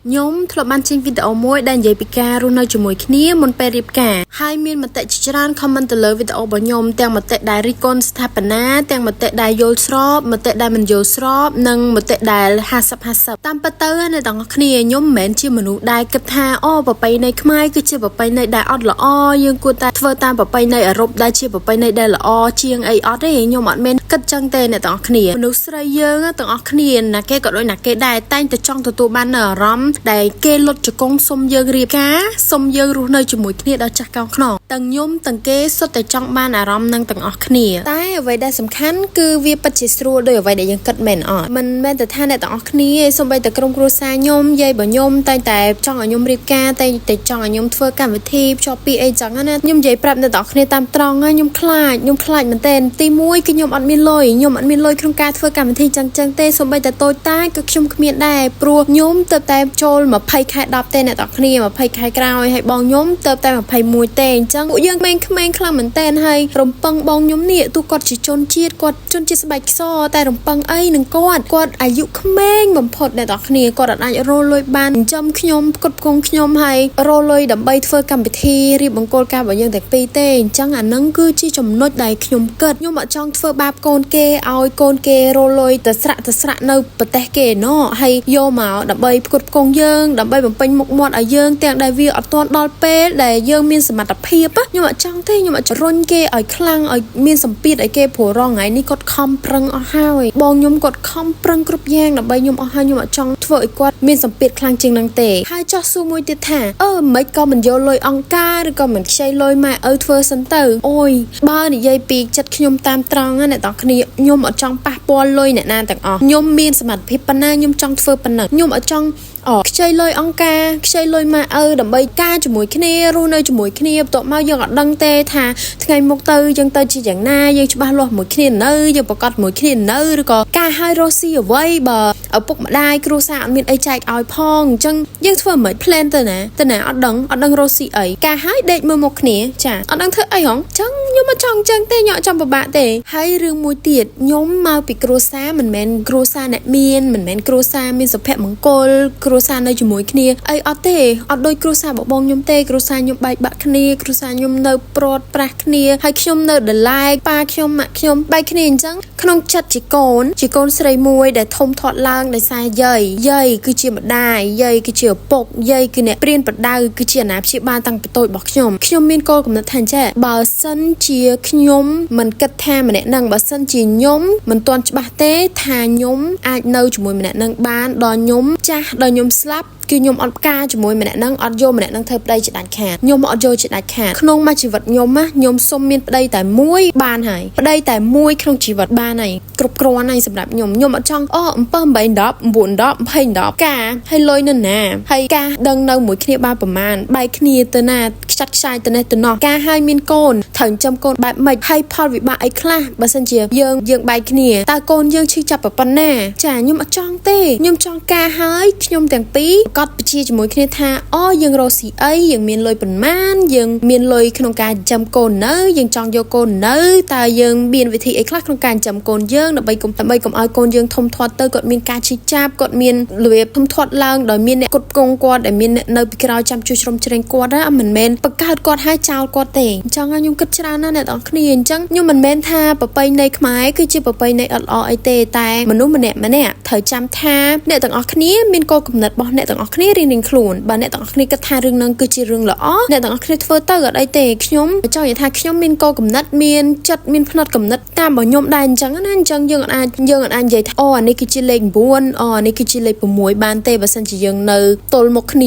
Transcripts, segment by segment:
ខ្ញុំធ្លាប់បានចេញវីដេអូមួយដែលនិយាយពីការរស់នៅជាមួយគ្នាមុនពេលរៀបការហើយមានមតិជាច្រើន comment ទៅលើវីដេអូរបស់ខ្ញុំទាំងមតិដែលរិះគន់ស្ថាបនាទាំងមតិដែលយល់ស្របមតិដែលមិនយល់ស្របនិងមតិដែល50 50តាមពិតទៅអ្នកទាំងអស់គ្នាខ្ញុំមិនមែនជាមនុស្សដែលគិតថាអូប្រពៃណីខ្មែរគឺជាប្រពៃណីដែលអត់ល្អយើងគួរតែធ្វើតាមប្រពៃណីអឺរ៉ុបដែលជាប្រពៃណីដែលល្អជាងអីអត់ទេខ្ញុំអត់មែនគិតចឹងទេអ្នកទាំងអស់គ្នាមនុស្សស្រីយើងទាំងអស់គ្នាណាគេក៏ដូចណាគេដែរតែងតែចង់ទទួលបាននូវអារម្មណ៍ដែលគេលុតជង្គង់សុំយើងរៀបការសុំយើងរស់នៅជាមួយគ្នាដល់ចាស់កោងខ្នងទាំងខ្ញុំទាំងគេសុទ្ធតែចង់បានអារម្មណ៍នឹងទាំងអស់គ្នាតែអ្វីដែលសំខាន់គឺវាពិតជាស្រួលដោយអ្វីដែលយើងគិតមែនអត់មិនមែនតែថាអ្នកទាំងអស់គ្នាទេសូម្បីតែក្រុមគ្រួសារខ្ញុំយាយរបស់ខ្ញុំតែងតែចង់ឲ្យខ្ញុំរៀបការតែងតែចង់ឲ្យខ្ញុំធ្វើកម្មវិធីភ្ជាប់ពីអីចឹងណាខ្ញុំនិយាយប្រាប់អ្នកទាំងអស់គ្នាតាមត្រង់ណាខ្ញុំខ្លាចខ្ញុំខ្លាចមែនទែនទី1គឺខ្ញុំអត់មានលុយខ្ញុំអត់មានលុយក្នុងការធ្វើកម្មវិធីចឹងចឹងទេសូម្បីតែតូចតាចក៏ខ្ញុំគ្មានដែរព្រោះខ្ញុំទៅតែចូល20ខែ10ទេអ្នកទាំងអស់គ្នា20ខែក្រោយហើយបងខ្ញុំទៅតែ21ទេអញ្ចឹងពួកយើងក្មេងៗខ្លាំងមែនទែនហើយរំពឹងបងខ្ញុំនេះទោះគាត់ជាជនជាតិគាត់ជនជាតិស្បែកខ្សតែរំពឹងអីនឹងគាត់គាត់អាយុក្មេងបំផុតអ្នកទាំងអស់គ្នាគាត់អាចរលុយបានចិញ្ចឹមខ្ញុំផ្គត់ផ្គង់ខ្ញុំហើយរលុយដើម្បីធ្វើកម្មវិធីរៀបមង្គលការរបស់យើងទាំងពីរទេអញ្ចឹងអានឹងគឺជាចំណុចដែលខ្ញុំគិតខ្ញុំអត់ចង់ធ្វើបាបកូនគេឲ្យកូនគេរលុយទៅស្រាក់ទៅស្រាក់នៅប្រទេសគេណោះហើយយកមកដើម្បីផ្គត់ផ្គង់យើងដើម្បីបំពេញមុខមាត់ឲ្យយើងទាំងដែលវាអត់ទាន់ដល់ពេលដែលយើងមានសមត្ថភាពខ្ញុំអត់ចង់ទេខ្ញុំអត់រុញគេឲ្យខ្លាំងឲ្យមានសម្ពាធឲ្យគេព្រោះរងថ្ងៃនេះគាត់ខំប្រឹងអស់ហើយបងខ្ញុំគាត់ខំប្រឹងគ្រប់យ៉ាងដើម្បីខ្ញុំអស់ហើយខ្ញុំអត់ចង់ធ្វើឲ្យគាត់មានសម្ពាធខ្លាំងជាងនឹងទេហើយចោះសួរមួយទៀតថាអឺមិនក៏មិនយកលុយអង្គការឬក៏មិនខ្ចីលុយម៉ែឪធ្វើសិនទៅអូយបើនិយាយពីចិត្តខ្ញុំតាមត្រង់ណាអ្នកទាំងគ្នាខ្ញុំអត់ចង់ប៉ះពាល់លុយអ្នកណាទាំងអស់ខ្ញុំមានសមត្ថភាពប៉ុណ្ណាខ្ញុំចង់ធ្វើប៉ុណ្ណឹងខ្ញុំអត់ចង់អខ្ចីលុយអង្គការខ្ចីលុយម៉ែឪដើម្បីការជាមួយគ្នារស់នៅជាមួយគ្នាបន្ទាប់មកយើងអត់ដឹងទេថាថ្ងៃមុខទៅយើងទៅជាយ៉ាងណាយើងច្បាស់លាស់មួយគ្នានៅយើងប្រកាសមួយគ្នានៅឬក៏ការឲ្យរស់ស៊ីអ្វីបើឪពុកម្ដាយគ្រួសារអត់មានអីចែកឲ្យផងអញ្ចឹងយើងធ្វើមិន plan ទៅណាទៅណាអត់ដឹងអត់ដឹងរស់ស៊ីអីការឲ្យដេកមើលមុខគ្នាចាអត់ដឹងធ្វើអីហងអញ្ចឹងខ្ញុំអត់ចង់អញ្ចឹងទេខ្ញុំអត់ចង់ពិបាកទេហើយរឿងមួយទៀតខ្ញុំមកពីគ្រួសារមិនមែនគ្រួសារអ្នកមានមិនមែនគ្រួសារមានសុភមង្គលគ្រួសារនៅជាមួយគ្នាអីអត់ទេអត់ដូចគ្រួសារបងខ្ញុំទេគ្រួសារខ្ញុំបែកបាក់គ្នាគ្រួសារខ្ញុំនៅព្រាត់ប្រាសគ្នាហើយខ្ញុំនៅដឡែកប៉ាខ្ញុំម៉ាក់ខ្ញុំបែកគ្នាអញ្ចឹងក្នុងចិត្តជាកូនជាកូនស្រីមួយដែលធំធាត់ឡើងដោយសារយាយយាយគឺជាម្ដាយយាយគឺជាឪពុកយាយគឺអ្នកព្រានប្រដៅគឺជាអាណាព្យាបាលតាំងពីតូចរបស់ខ្ញុំខ្ញុំមានគោលកំណត់ថាចេះបើសិនជាខ្ញុំមិនគិតថាម្នាក់នឹងបើសិនជាខ្ញុំមិនទាន់ច្បាស់ទេថាខ្ញុំអាចនៅជាមួយម្នាក់នឹងបានដល់ខ្ញុំចាស់ដល់ខ្ញុំស្លាប់គឺខ្ញុំអត់ផ្ការជាមួយម្នាក់ហ្នឹងអត់យកម្នាក់ហ្នឹងធ្វើប្តីជាដាច់ខាតខ្ញុំអត់យកជាដាច់ខាតក្នុងមួយជីវិតខ្ញុំណាខ្ញុំសុំមានប្តីតែមួយបានហើយប្តីតែមួយក្នុងជីវិតបានហើយគ្រប់គ្រាន់ហើយសម្រាប់ខ្ញុំខ្ញុំអត់ចង់អូ7 8 10 9 10 20 10ការហើយលុយនៅណាហើយការដឹងនៅមួយគ្នាបានប្រមាណបែកគ្នាទៅណាខ្ចាត់ខ្ចាយទៅនេះទៅណោះការឲ្យមានកូនត្រូវចិញ្ចឹមកូនបែបម៉េចហើយផលវិបាកអីខ្លះបើសិនជាយើងយើងបែកគ្នាតើកូនយើងឈឺចាប់ប៉ុណ្ណាចាខ្ញុំអត់ចង់ទេខ្ញុំចង់ការឲ្យខ្ញុំទាំងពីរកត់បញ្ជាជាមួយគ្នាថាអូយើងរកស៊ីអីយើងមានលុយប៉ុន្មានយើងមានលុយក្នុងការចិញ្ចឹមកូននៅយើងចង់យកកូននៅតើយើងមានវិធីអីខ្លះក្នុងការចិញ្ចឹមកូនយើងដើម្បីកុំដើម្បីកុំឲ្យកូនយើងធំធាត់ទៅគាត់មានការឈឺចាប់គាត់មានរបៀបធំធាត់ឡើងដោយមានអ្នកគ្រប់គ្រងគាត់ដែលមានអ្នកនៅពីក្រោយចាំជួយជ្រោមជ្រែងគាត់ណាមិនមែនបង្កើតគាត់ឲ្យចោលគាត់ទេអញ្ចឹងខ្ញុំគិតច្រើនណាស់អ្នកទាំងគ្នាអញ្ចឹងខ្ញុំមិនមែនថាប្រពៃណីខ្មែរគឺជាប្រពៃណីអត់ល្អអីទេតែមនុស្សម្នាក់ម្នាក់ត្រូវចាំថាអ្នកទាំងអស់គ្នាមានគោលគំនិតរបស់អ្នកទាំងអស់គ្នារៀងៗខ្លួនបើអ្នកទាំងអស់គ្នាគិតថារឿងហ្នឹងគឺជារឿងល្អអ្នកទាំងអស់គ្នាធ្វើទៅអត់អីទេខ្ញុំចង់និយាយថាខ្ញុំមានគោលគំនិតមានចិត្តមានផ្នត់គំនិតតាមរបស់ខ្ញុំដែរអញ្ចឹងណាអញ្ចឹងយើងអាចយើងអាចនិយាយថាអូអានេះគឺជាលេខ9អូអានេះគឺជាលេខ6បានទេបើសិនជាយើងនៅទល់មុខគ្ន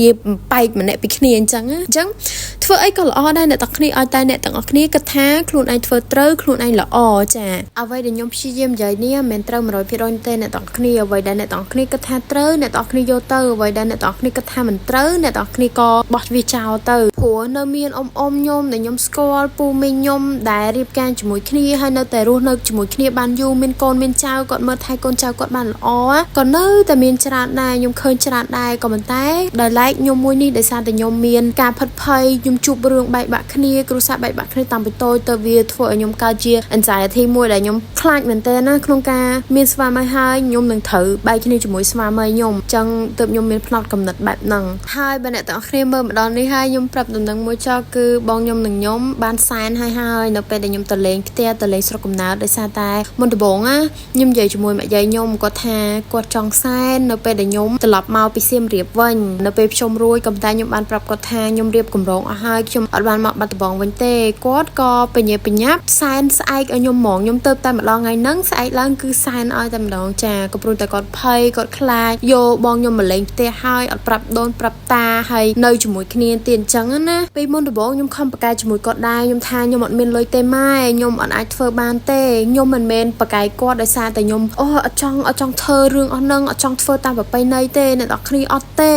ាបែកម្នាក់ពីគ្នាអញ្ចឹងណាអញ្ចឹងធ្វើអីក៏ល្អដែរអ្នកទាំងគ្នាឲ្យតែអ្នកទាំងអស់គ្នាគិតថាខ្លួនឯងធ្វើត្រូវខ្លួនឯងល្អចាអ្វីដែលខ្ញុំព្យាយាមនិយាយនេះមិនមែនត្រូវ100%ទេអ្នកទាំងគ្នាអ្វីដែលអ្នកទាំងគ្នាគិតថាត្រូវអ្នកទាំងគ្នាយកទៅអ្វីដែលអ្នកទាំងគ្នាគិតថាមិនត្រូវអ្នកទាំងគ្នាក៏បោះវាចោលទៅព្រោះនៅមានអ៊ំអ៊ំខ្ញុំដែលខ្ញុំស្គាល់ពូមីងខ្ញុំដែលរៀបការជាមួយគ្នាហើយនៅតែរស់នៅជាមួយគ្នាបានយូរមានកូនមានចៅគាត់មើលថែកូនចៅគាត់បានល្អក៏នៅតែមានច្រើនដែរខ្ញុំឃើញច្រើនដែរក៏ប៉ុន្តែដោយឡែកខ្ញុំមួយនេះដោយសារតែខ្ញុំមានការផិតភ័យខ្ញុំជួបរឿងបែកបាក់គ្នាគ្រួសារបែកបាក់គ្នាតាំងពីតូចទៅវាធ្វើឲ្យខ្ញុំកើតជា anxiety មួយដែលខ្ញុំខ្លាចមែនទែនណាក្នុងការមានស្វាមីហើយខ្ញុំនឹងត្រូវបែកគ្នាជាមួយស្វាមីខ្ញុំអញ្ចឹងទើបខ្ញុំមានផ្នត់ កំណត់បែបហ្នឹងហើយបើអ្នកទាំងអស់គ្នាមើលមកដល់នេះហើយខ្ញុំប្រាប់ដំណឹងមួយចោះគឺបងខ្ញុំនិងខ្ញុំបានសែនហើយហើយនៅពេលដែលខ្ញុំទៅលេងផ្ទះទៅលេងស្រុកកំណើតដោយសារតែមុនដំបូងណាខ្ញុំនិយាយជាមួយម៉ាក់យាយខ្ញុំគាត់ថាគាត់ចង់សែននៅពេលដែលខ្ញុំត្រឡប់មកពីសៀមរាបវិញនៅពេលខ្ញុំរួចក៏តែខ្ញុំបានប្រាប់គាត់ថាខ្ញុំរៀបកម្រងអស់ហើយខ្ញុំអត់បានមកបាត់ដំបងវិញទេគាត់ក៏បញ្ញាបញ្ញាប់សែនស្អែកឲ្យខ្ញុំហ្មងខ្ញុំទៅតែម្ដងថ្ងៃហ្នឹងស្អែកឡើងគឺសែនឲ្យតែម្ដងចាក៏ព្រោះតែគាត់ភ័យគាត់ខ្លាចយកបងខ្ញុំមកលេងផ្ទះហើយអត់ប្រាប់ដូនប្រាប់តាហើយនៅជាមួយគ្នាទៀតអញ្ចឹងណាពេលមុនដំបូងខ្ញុំខំប្រកែកជាមួយគាត់ដែរខ្ញុំថាខ្ញុំអត់មានលុយទេម៉ែខ្ញុំអត់អាចធ្វើបានទេខ្ញុំមិនមែនប្រកែកគាត់ដោយសារតែខ្ញុំអូអត់ចង់អត់ចង់ធ្វើរឿងអស់ហ្នឹងអត់ចង់ធ្វើតាមប្រពៃណីទេអ្នកនរគ្នាអត់ទេ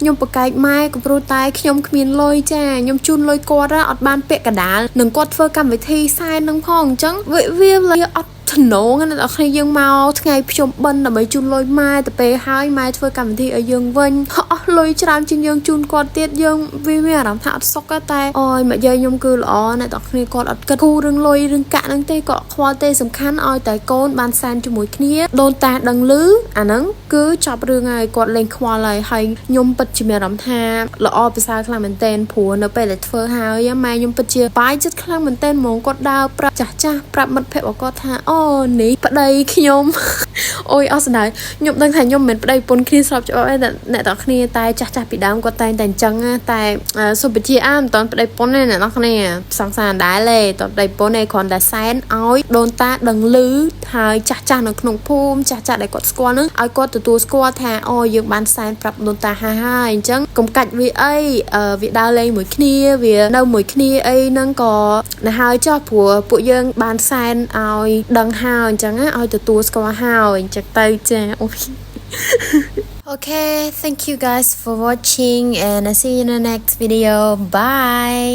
ខ្ញុំប្រកែកម៉ែក៏ព្រោះតែខ្ញុំគ្មានលុយចាខ្ញុំជូនលុយគាត់អត់បានពាក់កដាលនឹងគាត់ធ្វើកម្មវិធីសែននឹងផងអញ្ចឹងវាវាអត់ធ្នងណាអ្នកនរគ្នាយើងមកថ្ងៃភ្ជុំបិណ្ឌដើម្បីជូនលុយម៉ែទៅពេលហើយម៉ែធ្វើកម្មវិធីឲ្យយើងវិញអស់លុយច្រើនជាងយើងជូនគាត់ទៀតយើងវាមានអារម្មណ៍ថាអត់សុខតែអូយមកយាយខ្ញុំគឺល្អអ្នកនរគ្នាគាត់អត់គិតគូររឿងលុយរឿងកាក់ហ្នឹងទេគាត់ខ្វល់ទេសំខាន់ឲ្យតែកូនបានសែនជាមួយគ្នាដូនតាដឹងឮអាហ្នឹងគឺចប់រឿងហើយគាត់លេងខ្វល់ហើយហើយខ្ញុំពិតជាមានអារម្មណ៍ថាល្អប្រសើរខ្លាំងមែនទែនព្រោះនៅពេលដែលធ្វើហើយម៉ែខ្ញុំពិតជាបាយចិត្តខ្លាំងមែនទែនហ្មងគាត់ដើរប្រាប់ចាស់ចាស់ប្រាប់មិត្តភក្តិរបស់គាត់ថាអូនេះប្តីខ្ញុំ អូយអស់ស្ដាយខ្ញុំដឹងថាខ្ញុំមិនមែនប្តីប្រពន្ធគ្នាស្របច្បាប់ទេអ្នកទាំងគ្នាតែចាស់ចាស់ពីដើមគាត់តែងតែអញ្ចឹងតែសុពជាអាមិនតាន់ប្តីប្រពន្ធទេអ្នកទាំងគ្នាសង្សារដែរទេតប្តីប្រពន្ធទេគ្រាន់តែសែនឲ្យដូនតាដឹងឮហើយចាស់ចាស់នៅក្នុងភូមិចាស់ចាស់ដែលគាត់ស្គាល់នឹងឲ្យគាត់ទទួលស្គាល់ថាអូយើងបានសែនប្រាប់ដូនតាហើយហើយអញ្ចឹងកុំកាច់វាអីវាដើរលេងមួយគ្នាវានៅមួយគ្នាអីហ្នឹងក៏ណាហើយចោះព្រោះពួកយើងបានសែនឲ្យដឹងហើយអញ្ចឹងណាឲ្យទទួលស្គាល់ហើយអញ្ចឹងទៅចាអូយ Okay, thank you guys for watching and I see you in the next video. Bye.